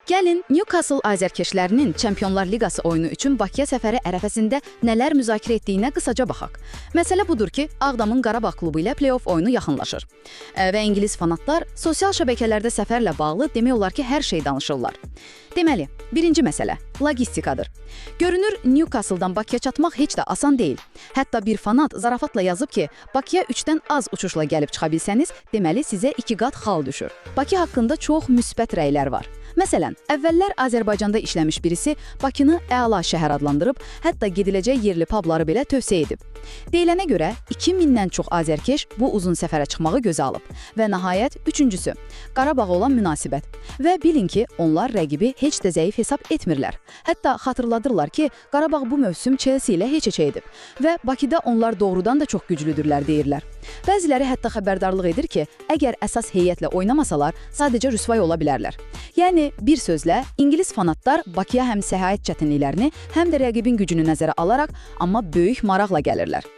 Gəlin Newcastle azərkeşlərinin Çempionlar Liqası oyunu üçün Bakıya səfəri ərəfəsində nələr müzakirə etdiyinə qısaca baxaq. Məsələ budur ki, Ağdamın Qarabağ klubu ilə play-off oyunu yaxınlaşır. Və ingilis fanatlar sosial şəbəkələrdə səfərlə bağlı demək olar ki, hər şey danışırlar. Deməli, birinci məsələ logistikadır. Görünür Newcastle-dan Bakıya çatmaq heç də asan deyil. Hətta bir fanat zarafatla yazıb ki, Bakıya 3-dən az uçuşla gəlib çıxa bilsəniz, deməli sizə 2 qat xal düşür. Bakı haqqında çox müsbət rəylər var. Məsələn, əvvəllər Azərbaycanda işləmiş birisi Bakını əla şəhər adlandırıb, hətta gediləcək yerli pubları belə tövsiyə edib. Deyilənə görə 2000-dən çox azərkeş bu uzun səfərə çıxmağı gözə alıb. Və nəhayət üçüncüsü, Qarabağa olan münasibət. Və bilin ki, onlar rəqibi heç də zəif hesab etmirlər. Hətta xatırladırlar ki, Qarabağ bu mövsüm Chelsea ilə heç-heçə edib və Bakıda onlar doğrudan da çox güclüdürlər deyirlər. Bəziləri hətta xəbərdarlıq edir ki, əgər əsas heyətlə oynamasalar, sadəcə rüsvay ola bilərlər. Yəni bir sözlə ingilis fanatlar Bakıya həm səyahət çətinliklərini, həm də rəqibin gücünü nəzərə alaraq, amma böyük maraqla gəlirlər.